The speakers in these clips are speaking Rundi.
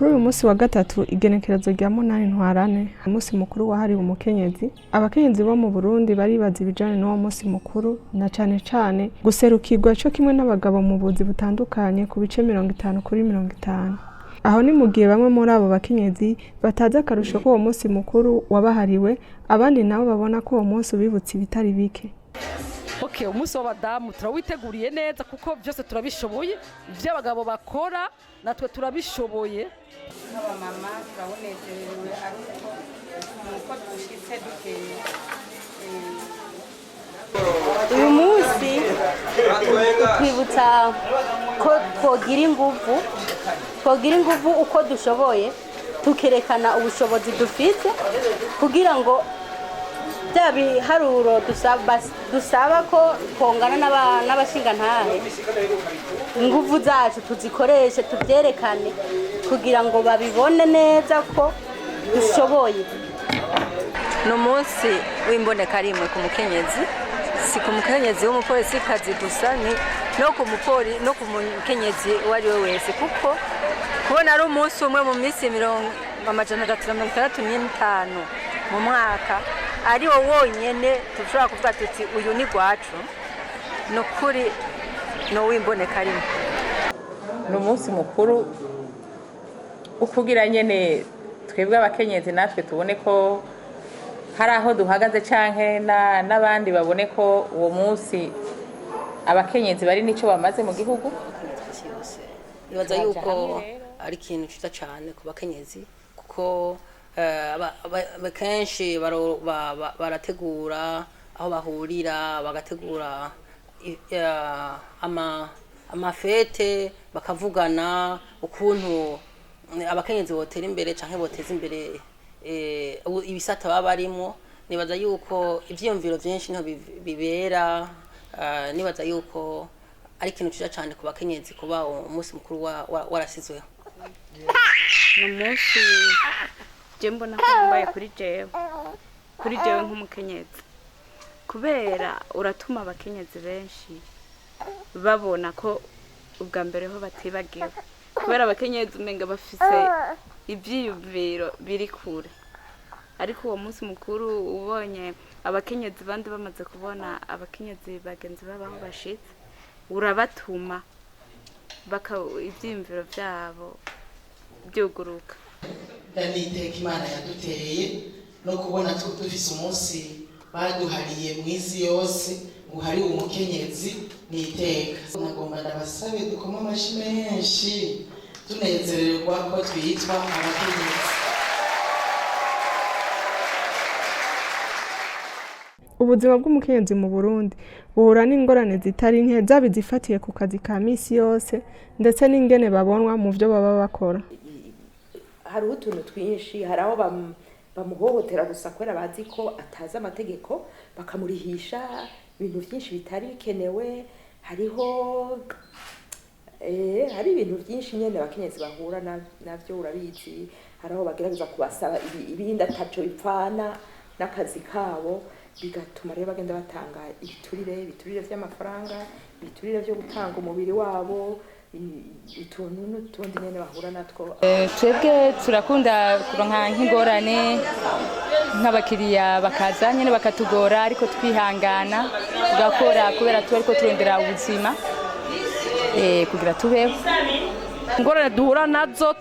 Kuri uyu munsi wa gatatu, igenekerezo rya 8 Ntwarante, umunsi mukuru wahariwe umukenyezi, abakenyezi bo mu Burundi baribaza ibijanye n'uwo munsi mukuru, na cane cane guserukirwa co kimwe n'abagabo mu buzi butandukanye ku bice 50 kuri 50. Aho ni mu gihe bamwe muri abo bakenyezi batazi akarusho k'uwo munsi mukuru wabahariwe, abandi nabo babona ko uwo munsi ubibutsa ibitari bike. Okay, umunsi w'abadamu turawiteguriye neza kuko byose turabishoboye. Ibyo abagabo bakora natwe turabishoboye. Nk'abamama turabonezerewe, ariko nuko dushyitse dukeye. Uyu munsi utwibutsa ko twogira inguvu uko dushoboye, tukerekana ubushobozi dufite kugira ngo bya biharuro dusaba ko twongana n'abashingantahe, inguvu zacu tuzikoreshe, tubyerekane kugira ngo babibone neza ko dushoboye. Ni umunsi w'imbonekarimwe ku mukenyezi, si ku mukenyezi w'umupolisikazi gusa, ni no ku mupoli no ku mukenyezi uwo ari we wese, kuko kubona ari umunsi umwe mu minsi 365 mu mwaka ari wo wonyene dushobora kuvuga tuti uyu ni gwacu, ni ukuri ni uw'imbonekarimwe. Ni umunsi mukuru wo kugira nyene twebwe abakenyezi natwe tubone ko hari aho duhagaze, canke n'abandi babone ko uwo munsi abakenyezi bari n'icyo bamaze mu gihugu. Nibaza yuko ari ikintu cyiza cyane ku bakenyezi kuko kenshi barategura aho bahurira, bagategura amafete, bakavugana ukuntu abakenyezi botera imbere canke boteza imbere ibisata baba barimo. Nibaza yuko ivyiyumviro vyinshi niho bibera. Nibaza yuko ari ikintu ciza cane ku bakenyezi kuba umunsi mukuru warasizweho. Ni umunsi je mbona ko wambaye kuri jewe nk'umukenyezi, kubera uratuma abakenyezi benshi babona ko ubwa mbere ho batibagiwe, kubera abakenyezi umenga bafise ivyiyumviro biri kure, ariko uwo munsi mukuru ubonye abakenyezi bandi bamaze kubona abakenyezi bagenzi babaho bashitse, urabatuma baka ivyiyumviro vyabo byuguruka. Ni iteka Imana yaduteye no kubona dufise umunsi baduhariye mu isi yose uhariwe umukenyezi. Ni iteka. Nagomba ndabasabe dukome amashi menshi, tunezererwa ko twitwa abakenyezi. Ubuzima bw'umukenyezi mu Burundi buhura n'ingorane zitari nke, zaba izifatiye ku kazi ka misi yose, ndetse n'ingene babonwa mu vyo baba bakora. Hariho utuntu twinshi, hari aho bamuhohotera gusa kubera bazi ko atazi amategeko, bakamurihisha ibintu byinshi bitari bikenewe. Hariho hari ibintu byinshi nyene abakenyezi bahura navyo. Urabizi, hari aho bagerageza kubasaba ibindi ataco bipfana n'akazi kabo, bigatuma rero bagenda batanga ibiturire, ibiturire vy'amafaranga, ibiturire vyo gutanga umubiri wabo, utuntu n'utundi nyene bahura natwo. Twebwe turakunda kuronka nk'ingorane, nk'abakiriya bakaza nyine bakatugora, ariko twihangana tugakora kubera tuba ariko turondera ubuzima kugira tubeho. Ingorane duhura nazo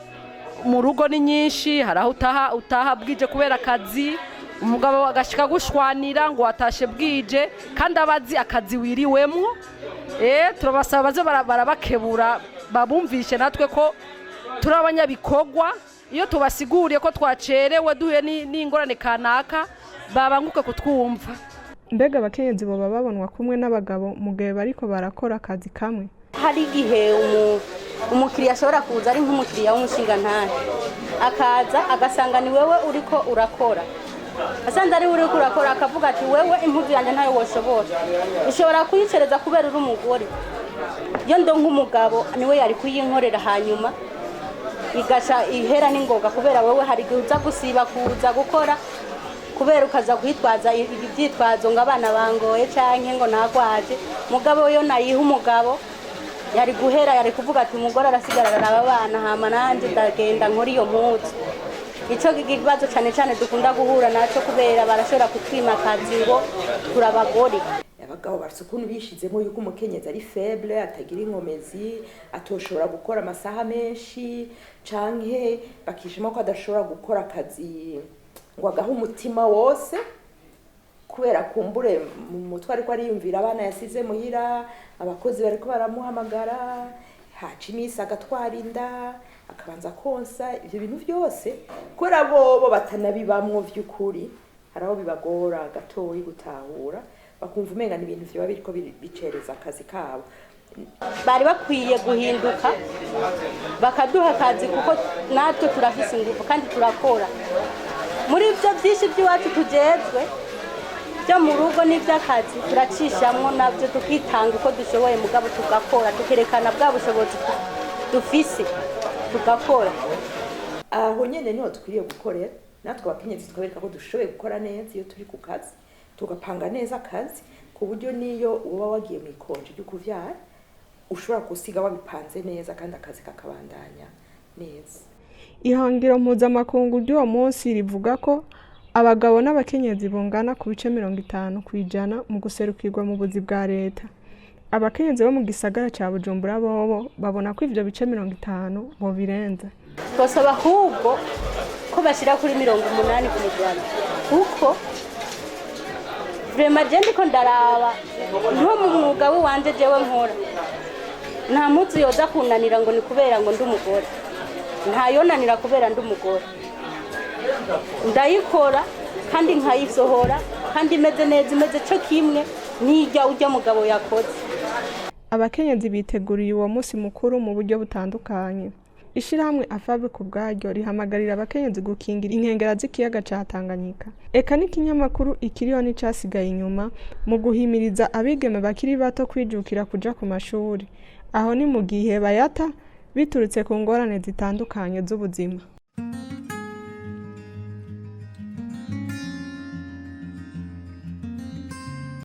mu rugo ni nyinshi. Hari aho utaha bwije kubera akazi, umugabo agashika gushwanira ngo watashe bwije kandi abazi akazi wiriwemwo. Turabasaba baze barabakebura, babumvishe natwe ko turi abanyabikorwa. Iyo tubasiguriye ko twacerewe, duhuye n'ingorane kanaka, babanguke kutwumva. Mbega abakenyezi boba babonwa kumwe n'abagabo mu gihe bariko barakora akazi kamwe? Hari igihe umukiriya ashobora kuza ari nk'umukiriya w'umushingantahe, akaza agasanga ni wewe uriko urakora, asanze ari we uriko urakora, akavuga ati: "Wewe impuzu yanjye ntayo woshobora, ushobora kuyicereza kubera uri umugore. Iyo ndo nk'umugabo niwe yari kuyinkorera, hanyuma igaca ihera n'ingoga." Kubera wewe hari igihe uza gusiba kuza gukora kubera ukaza kwitwaza ibyitwazo ngo abana bangoye canke ngo nagwaje, mugabo yo nayiha umugabo. Yari guhera, yari kuvuga ati umugore arasigara araraba abana, hama nanjye ndagenda nkora iyo mpuzu. Icyo kibazo cyane cyane dukunda guhura nacyo, kubera barashobora kutwima akazi ngo turabagore. Abagabo bafite ukuntu bishizemo yuko umukenyezi ari faible, atagira inkomezi, atoshobora gukora amasaha menshi, canke bakishima ko adashobora gukora akazi ngo agahe umutima wose, kubera kumbure mu mutwe ariko ariyumvira abana yasize muhira, abakozi bariko baramuhamagara, haca iminsi agatwara inda, akabanza konsa. Ivyo bintu byose, kubera bobo batanabibamwo vy'ukuri, hari aho bibagora gatoyi gutahura, bakumva umenga ni ibintu vyoba biriko bicereza akazi kabo. Bari bakwiye guhinduka bakaduha akazi, kuko natwe turafise ingufu kandi turakora. Muri ibyo byinshi by'iwacu tujejwe byo mu rugo n'iby'akazi, turacishamwo nabyo tukitanga uko dushoboye, mugabo tugakora, tukerekana bwa bushobozi dufise, tugakora. Aho nyene niho dukwiriye gukorera natwe abakenyezi, tukabereka ko dushoboye gukora neza iyo turi ku kazi, tugapanga neza akazi ku buryo n'iyo uba wagiye mu ikonje ryo kuvyara ushobora gusiga wabipanze neza kandi akazi kakabandanya neza. Ihangiro mpuzamakungu ry'uwo munsi rivuga ko abagabo n'abakenyezi bungana ku bice 50% mu guserukirwa mu buzi bwa leta. Abakenyezi bo mu gisagara ca Bujumbura bobo babona ko ivyo bice 50 bobirenza. Twasaba ahubwo ko bashyira kuri 80%, kuko vraiment je ndiko ndaraba nko mu mwuga w'iwanje jewe nkora, nta munsi yoza kunanira ngo ni kubera ngo ndi umugore. Ntayonanira kubera ndi umugore. Ndayikora kandi nkayisohora kandi imeze neza, imeze cyo kimwe n'ijya ujya mugabo yakoze. Abakenyezi biteguriye uwo munsi mukuru mu buryo butandukanye. Ishirahamwe Afabe ku bwaryo rihamagarira abakenyezi gukingira inkengera z'ikiyaga ca Tanganyika. Eka n'ikinyamakuru Ikiriho n'icasigaye inyuma mu guhimiriza abigeme bakiri bato kwijukira kuja ku mashuri, aho ni mu gihe bayata biturutse ku ngorane zitandukanye z'ubuzima.